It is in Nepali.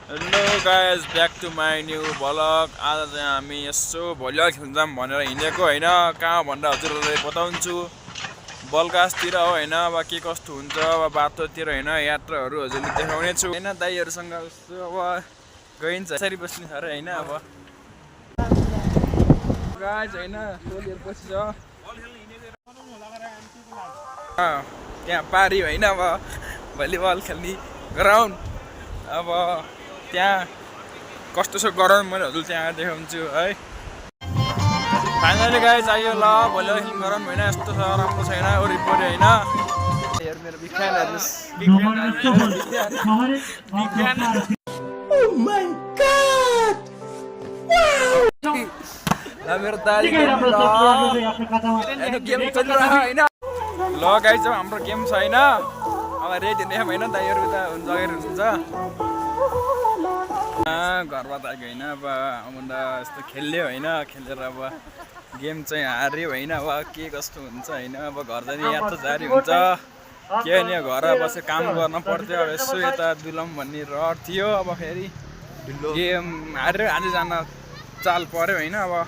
Hello guys back to my new vlog. आज चाहिँ हामी यसो भलिबल खेल्न जाऊँ भनेर हिँडेको होइन। कहाँ भनेर हजुरहरूलाई बताउँछु। बलगासतिर हो होइन। अब के कस्तो हुन्छ अब बाटोतिर होइन, यात्राहरू हजुरले देखाउने छु होइन। दाइहरूसँग यसो अब गइन्छ यसरी बस्ने छ अरे होइन। अब गाइज होइन टोलीहरू पछि छ त्यहाँ पारी होइन। अब भलिबल खेल्ने ग्राउन्ड अब त्यहाँ कस्तो छ गराउन्ड मैले हजुर त्यहाँ देखाउँछु है। फाइनली गाइज आयो ल भोलि खेल्ने गराउन्ड होइन। यस्तो छ राम्रो छैन वरिपरि होइन। हेर मेरो बिख्यान मेरो दाली गेम चलिरहेको होइन। ल गाइज हाम्रो गेम छ होइन। अब रेडी हुने होइन, दाइहरू त जगेर हुन्छ घरबाट आएको होइन। अब आउँदा यस्तो खेल्यो होइन, खेलेर अब गेम चाहिँ हार्यो होइन। अब के कस्तो हुन्छ होइन। अब घर जाने यात्रा जारी हुन्छ के होइन। घर बसेर काम गर्न पर्थ्यो। अब यसो यता डुलम भन्ने रहर थियो। अब फेरि गेम हारेर आज जान चाल पऱ्यो होइन। अब